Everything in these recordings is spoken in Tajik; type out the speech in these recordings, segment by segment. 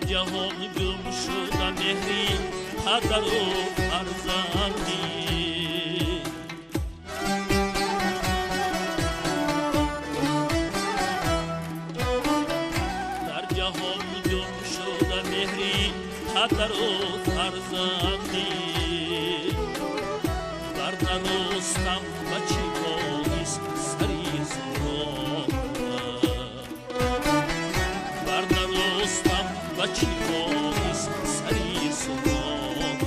Ҷаҳон гум шуда меҳри падару фарзандӣ. Дар ҷаҳон гум шуда меҳри падару фарзандӣ. Бар наростам ба чӣ боис сари зурон, бар наростам ба чӣ боис сари зурон.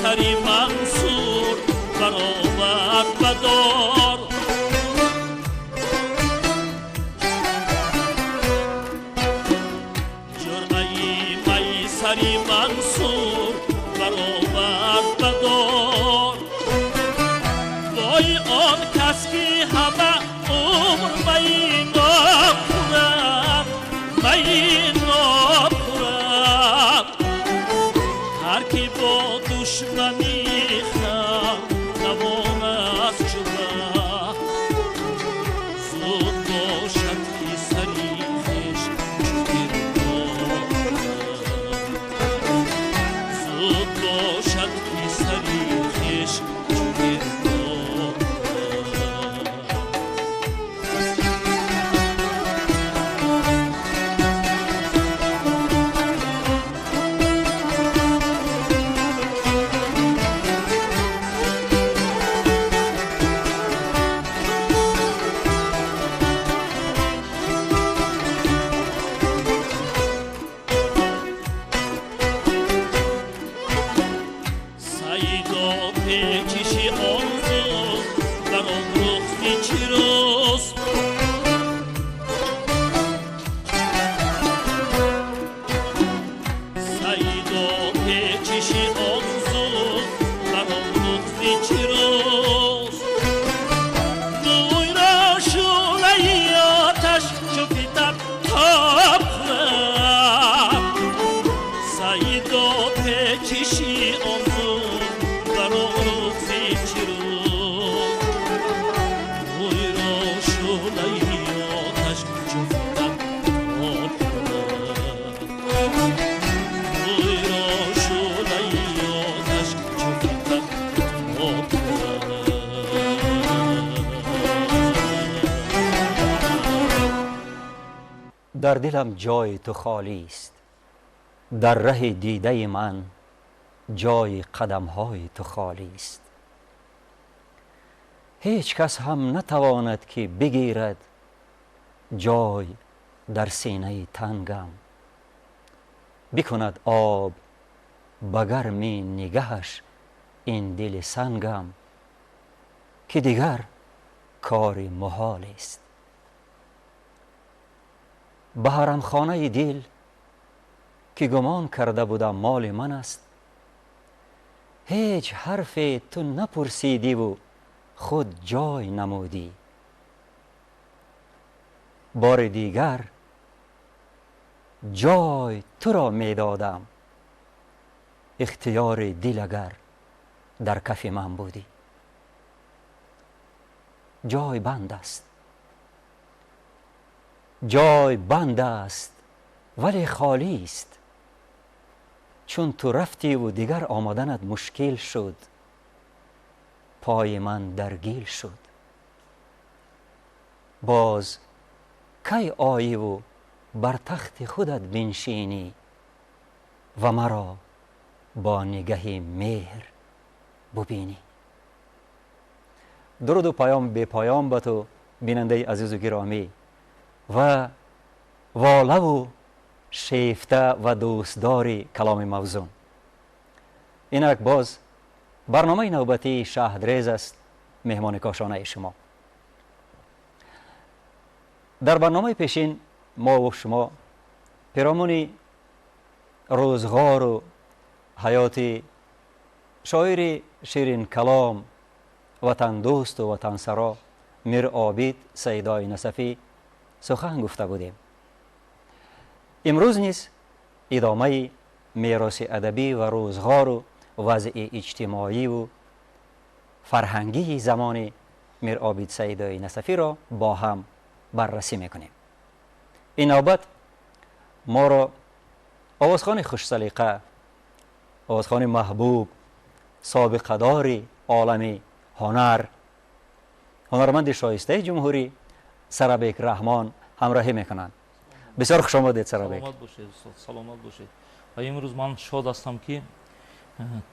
Сари Мансур баробар бадор, ҷуръаи май сари Мансур баробар бадор. Вой он кас ки ҳама умр май нохӯрад, май нохӯрад. Ҳар ки бо душмани халқ равон аст шуда, зуд бошад ки сари хеш чу гирдод, зуд бошад ки сари хеш чу гирдод. Сайдо печиши орзу дар он рухти чӣ рӯз, Сайдо печиши орзу дар он рухти чӣ рӯз. Мӯйро шӯълаи оташ чу фитат тоб хӯрад. Сайдо печиши орзу дар он рухти чӣ рӯз. Мӯйро шӯълаи оташ чу фитат тоб хӯрад. Мӯйро шӯълаи оташ чу фитат тоб хӯрад. Дар дилам ҷои ту холист, дар раҳи дидаи ман ҷои қадамҳои ту холист. Ҳеҷ кас ҳам натавонад ки бигирад ҷой дар синаи тангам. Бикунад об ба гарми нигаҳаш ин дили сангам, ки дигар кори муҳолест. Ба ҳарамхонаи дил ки гумон карда будам моли ман аст, ҳеҷ ҳарфе ту напурсидиву худ ҷой намудӣ. Бори дигар ҷой туро медодам, ихтиёри дил агар дар кафи ман будӣ. Ҷой банд аст, ҷой банд аст, вале холист. Чун ту рафтиву дигар омаданат мушкил шуд, пои ман дар гил шуд. Боз кай оиву бар тахти худат биншинӣ ва маро бо нигаҳи меҳр бубинӣ. Дуруду паём бепоён ба ту, бинандаи азизу гиромӣ ва волаву шефта ва дӯстдори каломи мавзун. Инак боз барномаи навбатии Шаҳдрез аст, меҳмони кошонаи шумо. Дар барномаи пешин мо шумо пиромуни рӯзғору ҳаёти шоири ширинкалом, ватандӯсту ватансаро Мир Обид Сайдои Насафӣ сухан гуфта будем. Имрӯз низ идомаи мероси адабӣ ва рӯзғору вазъи иҷтимоиву фарҳангии замони Мир Обид Сайдои Насафиро бо ҳам баррасӣ мекунем. Ин навбат моро овозхони хушсалиқа, овозхони маҳбуб, собиқадори олами ҳунар, ҳунарманди шоистаи ҷумҳурӣ Сарабек Раҳмон ҳамроҳӣ мекунанд. Бисёр хуш омадед, Сарабек. Саломат бошед, устод, саломат бошед. Ва имрӯз ман шод ҳастам, ки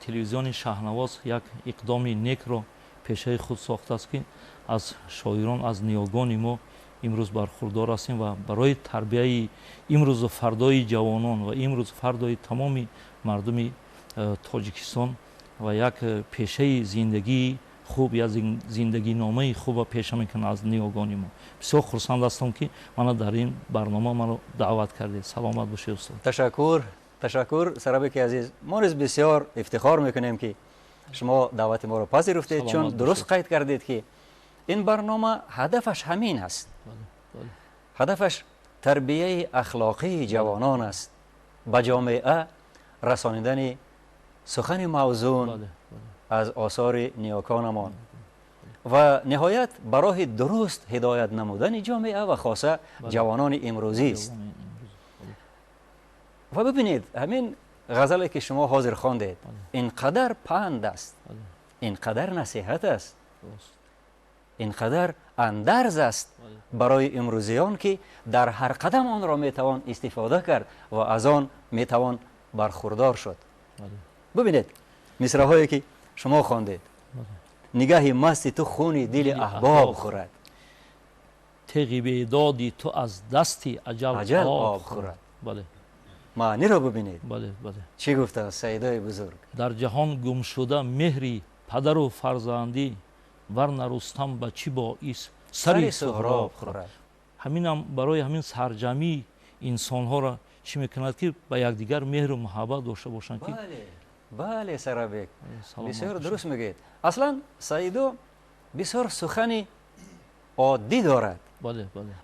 телевизиони Шаҳнавоз як иқдоми некро пешаи худ сохтааст, ки аз шоирон, аз ниёгони мо имрӯз бархурдор ҳастем ва барои тарбияи имрӯзу фардои ҷавонон ва имрӯзу фардои тамоми мардуми Тоҷикистон ва як пешаи зиндагии хуб я зиндагиномаи хуба пеша мекунад аз ниёгони мо. Бисёр хурсанд ҳастам, ки мана дар ин барнома маро даъват кардед. Саломат бошед, устод. Ташаккур, ташаккур, Сарабеки азиз. Мо низ бисёр ифтихор мекунем, ки шумо даъвати моро пазируфтед, чун дуруст қайд кардед, ки ин барнома ҳадафаш ҳамин аст, ҳадафаш тарбияи ахлоқии ҷавонон аст, ба ҷомеа расонидани сухани мавзун аз осори ниёконамон ва ниҳоят ба роҳи дуруст ҳидоят намудани ҷомеа ва хоса ҷавонони имрӯзист. Ва бибинед, ҳамин ғазале, ки шумо ҳозир хондед, ин қадар панд аст, ин қадар насиҳат аст, ин қадар андарз аст барои имрӯзиён, ки дар ҳар қадам онро метавон истифода кард ва аз он метавон бархурдор шуд. Бибинед, мисраҳое, ки шумо хондед: нигаҳи масти ту хуни дили аҳбоб хӯрад, теғи бедоди ту аз дасти аҷал об хӯрад. Маъниро бибинед, чӣ гуфтааст Саидои бузург. Дар ҷаҳон гумшуда меҳри падару фарзандӣ, варна Рустам ба чӣ боис сари Суҳроб хӯрад. Ҳаминам барои ҳамин сарҷамъии инсонҳоро чӣ мекунад, ки ба якдигар меҳру муҳаббат дошта бошанд, ки Бале, Сарабек, бисёр дуруст мегӯед. Аслан Саидо бисёр сухани оддӣ дорад,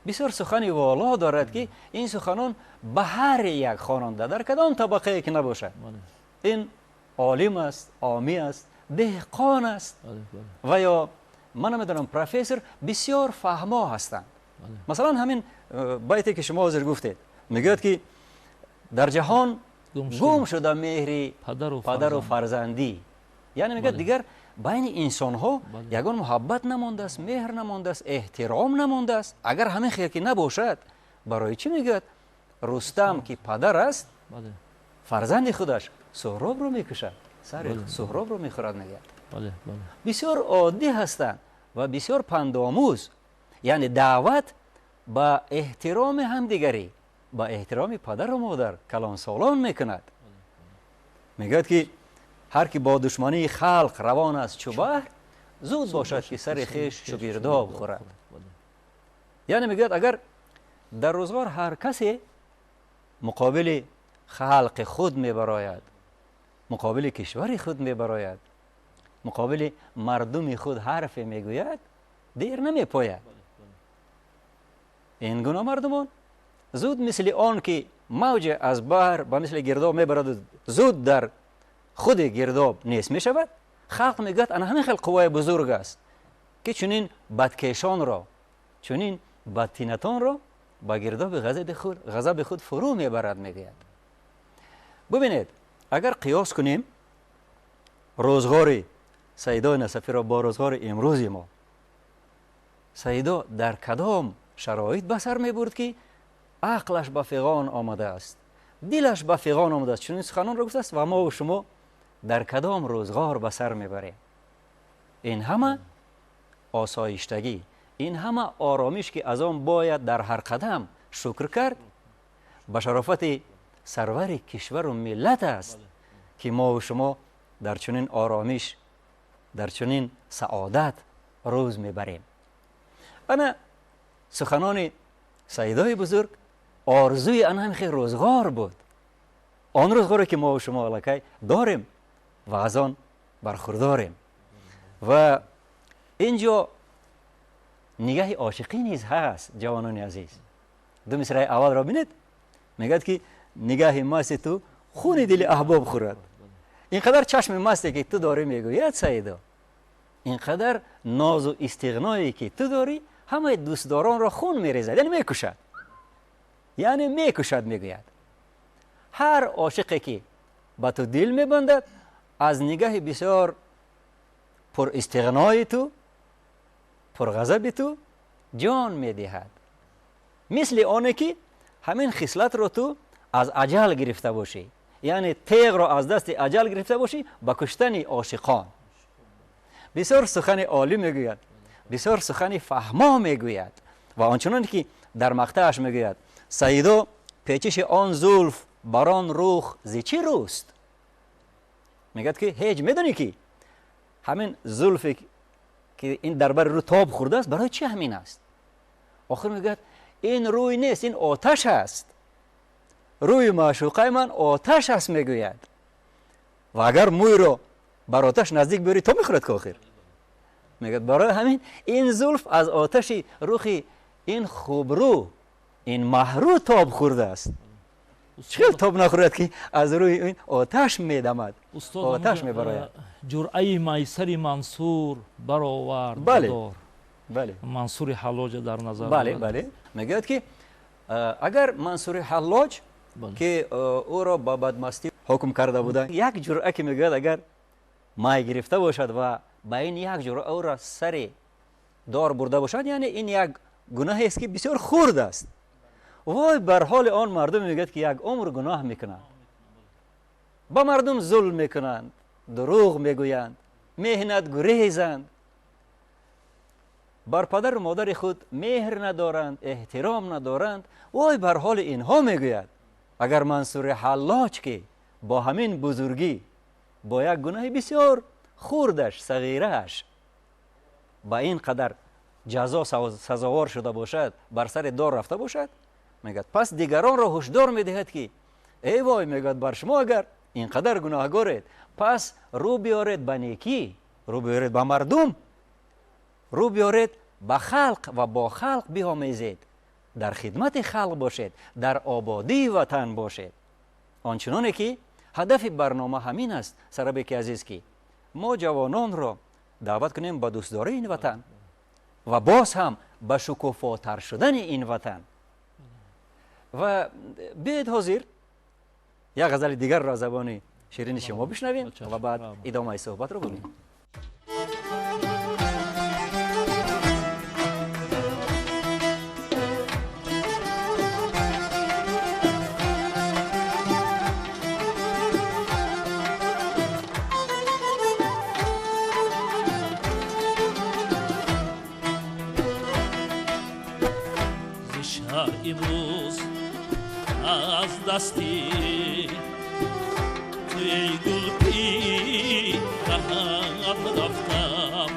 бисёр сухани воло дорад, ки ин суханон ба ҳар як хонанда дар кадом табақае ки набошад, ин олим аст, омӣ аст, деҳқон аст ва ё ман намедонам, профессор, бисёр фаҳмо ҳастанд. Масалан, ҳамин байте, ки шумо ҳозир гуфтед, мегӯяд, ки дар ҷаҳон гум шуда меҳри падару фарзандӣ, яъне мегӯяд, дигар байни инсонҳо ягон муҳаббат намондааст, меҳр намондааст, эҳтиром намондааст. Агар ҳамин хел ки набошад, барои чӣ, мегӯяд, Рустам, ки падар аст, фарзанди худаш Суҳробро мекушад, сари Суҳробро мехӯрад, мегӯяд. Бисёр оддӣ ҳастанд ва бисёр пандомӯз, яъне даъват ба эҳтироми ҳамдигарӣ, ба эҳтироми падару модар, калонсолон мекунад. Мегӯяд, ки ҳар ки бо душмании халқ равон аст чу баҳр, зуд бошад, ки сари хеш чу гирдоб хӯрад. Яъне мегӯяд, агар дар рӯзғор ҳар касе муқобили халқи худ мебарояд, муқобили кишвари худ мебарояд, муқобили мардуми худ ҳарфе мегӯяд, дер намепояд. Ин гуна мардумон зуд мисли он ки мавҷе аз баҳр ба мисли гирдоб мебараду зуд дар худи гирдоб нест мешавад. Халқ, мегӯяд, ана ҳамин хел қувваи бузург аст, ки чунин бадкешонро, чунин бадтинатонро ба гирдоби ғазаби худ фурӯ мебарад, мегӯяд. Бубинед, агар қиёс кунем рӯзғори Саидои Насафиро бо рӯзғори имрӯзи мо, Саидо дар кадом шароит ба сар мебурд, ки ақлаш ба фиғон омадааст, дилаш ба фиғон омадааст, чунин суханонро гуфтааст, ва мову шумо дар кадом рӯзғор ба сар мебарем? Ин ҳама осоиштагӣ, ин ҳама оромиш, ки аз он бояд дар ҳар қадам шукр кард, ба шарофати сарвари кишвару миллат аст, ки мову шумо дар чунин оромиш, дар чунин саодат рӯз мебарем. Ана суханони Саидои бузург орзуи ана ҳамин хел рӯзғор буд. Он рӯзгоре ки мо шумо аллакай дорем ва аз он бархурдорем. Ва инҷо нигаҳи ошиқӣ низ ҳаст, ҷавонони азиз. Ду мисраи аввалро бинед, мегӯяд ки нигаҳи масти ту хуни дили аҳбоб хӯрад. Инқадар чашми масте ки ту дорӣ, мегӯяд Саидо, инқадар нозу истиғное ки ту дорӣ, ҳамаи дӯстдоронро хун мерезад, яъне мекушад, яъне мекушад. Мегӯяд, ҳар ошиқе ки ба ту дил мебандад, аз нигаҳи бисёр пуристиғнои ту, пурғазаби ту ҷон медиҳад, мисли оне ки ҳамин хислатро ту аз аҷал гирифта бошӣ, яъне теғро аз дасти аҷал гирифта бошӣ ба куштани ошиқон. Бисёр сухани олӣ мегӯяд, бисёр сухани фаҳмо мегӯяд. Ва ончуноне ки дар мақтааш мегӯяд Саидо: печиши он зулф бар он рух зи чӣ рӯст? Мегӯяд ки ҳеҷ медонӣ ки ҳамин зулфе ки ин дар бари рӯ тоб хӯрдааст, барои чӣ ҳамин аст? Охир мегӯяд, ин рӯй нест, ин оташ аст, рӯи маъшуқаи ман оташ аст, мегӯяд. Ва агар мӯйро бар оташ наздик биёрӣ, то мехӯрад ки охир. Мегӯяд, барои ҳамин ин зулф аз оташи рухи ин хубрӯ, ин маҳрӯ тоб хӯрдааст. Чӣ хел тоб нахӯрад ки аз рӯи ин оташ медамад, оташ мебарояд. Ҷуръаи майсари Мансур баровард. Бале, Мансури Ҳаллоҷа дар назар. Бале, бале. Мегӯяд ки агар Мансури Ҳаллоҷ ки ӯро ба бадмастӣ ҳукм карда буданд, як ҷуръа ки мегӯяд, агар май гирифта бошад ва ба ин як ҷуръа ӯро сари дор бурда бошад, яъне ин як гуноҳест ки бисёр хурд аст. Вой бар ҳоли он мардум, мегӯяд, ки як умр гуноҳ мекунанд, ба мардум зулм мекунанд, дурӯғ мегӯянд, меҳнат гурезанд, бар падару модари худ меҳр надоранд, эҳтиром надоранд. Вой бар ҳоли инҳо, мегӯяд, агар Мансури Ҳаллоҷ ки бо ҳамин бузургӣ, бо як гуноҳи бисёр хурдаш, сағирааш ба ин қадар ҷазо сазовор шуда бошад, бар сари дор рафта бошад, мегӯяд, пас дигаронро ҳушдор медиҳад ки эй вой, мегӯяд, бар шумо агар ин қадар гуноҳгоред, пас рӯ биёред ба некӣ, рӯ биёред ба мардум, рӯ биёред ба халқ ва бо халқ биомезед, дар хидмати халқ бошед, дар ободии ватан бошед. Ончуноне ки ҳадафи барнома ҳамин аст, Сарабеки азиз, ки мо ҷавононро даъват кунем ба дӯстдории ин ватан ва боз ҳам ба шукуфотар шудани ин ватан. Ва биёед ҳозир як ғазали дигарро аз забони ширини шумо бишнавем ва баъд идомаи суҳбатро бубинем. Имрӯз аз дасти туи гулпи раҳат рафтам,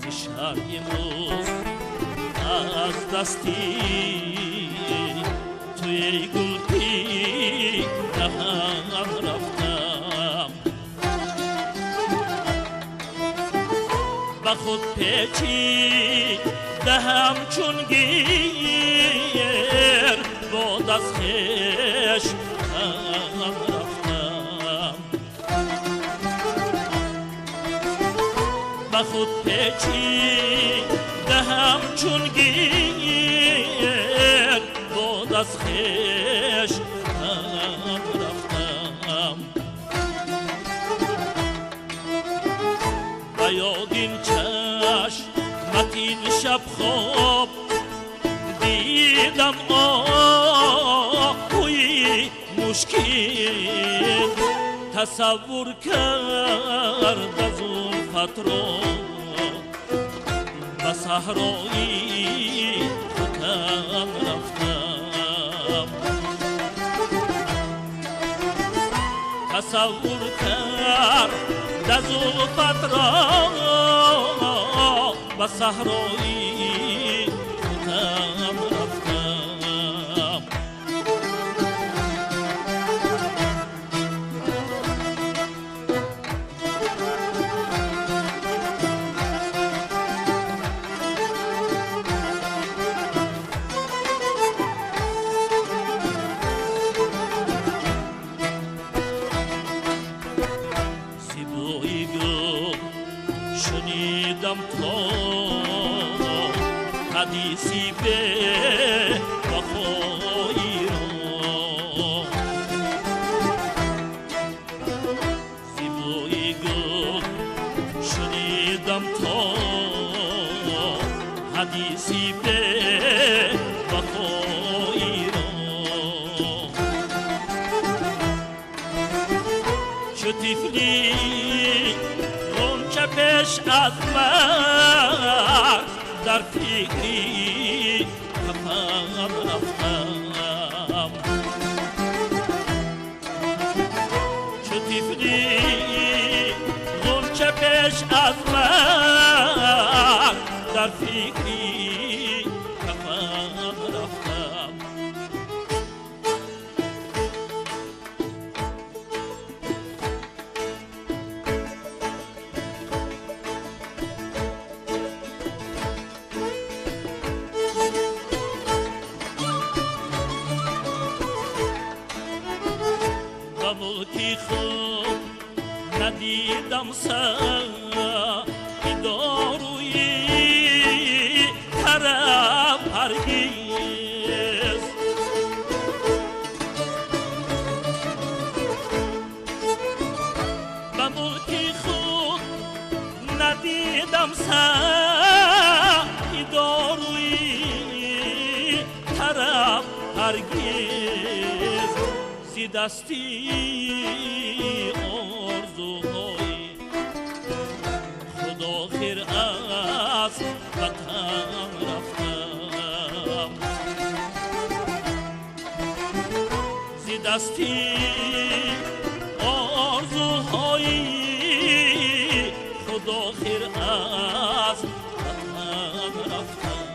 зи шаҳр имрӯз аз дасти туи гулпи раҳат рафтам, ба худ печи دهم چون گیر باد از خویش رفتم، به خود پیچیدهم چون گیر باد از خویش رفتم، به یاد این چشم متین شب خواب دیدم آهوی مشکین، تصور کرد زلفت را به صحرایی ختن رفتم، تصور کرد زلفت را به صحرایی ختم رفتم. Тифли ғунча пеш аз марг дар фикри кафан рафтам. Чу тифли ғунча пеш аз марг дар фикри кафан рафтам. Ба мулки худ надидам доруи тараб ҳаргиз. Ба мулки худ надидам доруи тараб ҳаргиз. Зи дасти орзуҳои худ охир аз ватан рафтам. Зи дасти орзуҳои худ охир аз ватан рафтам.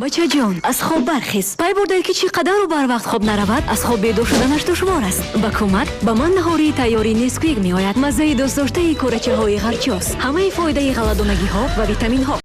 Бачаҷон, аз хоб бархез. Пай бурдаед, ки чӣ қадару барвақт хоб наравад, аз хоб бедор шуданаш душвор аст. Ба кӯмак ба ман наҳории тайёри Несквик меояд. Маззаи дӯстдоштаи кӯрачаҳои ғарчос, ҳамаи фоидаи ғалладонагиҳо ва витаминҳо.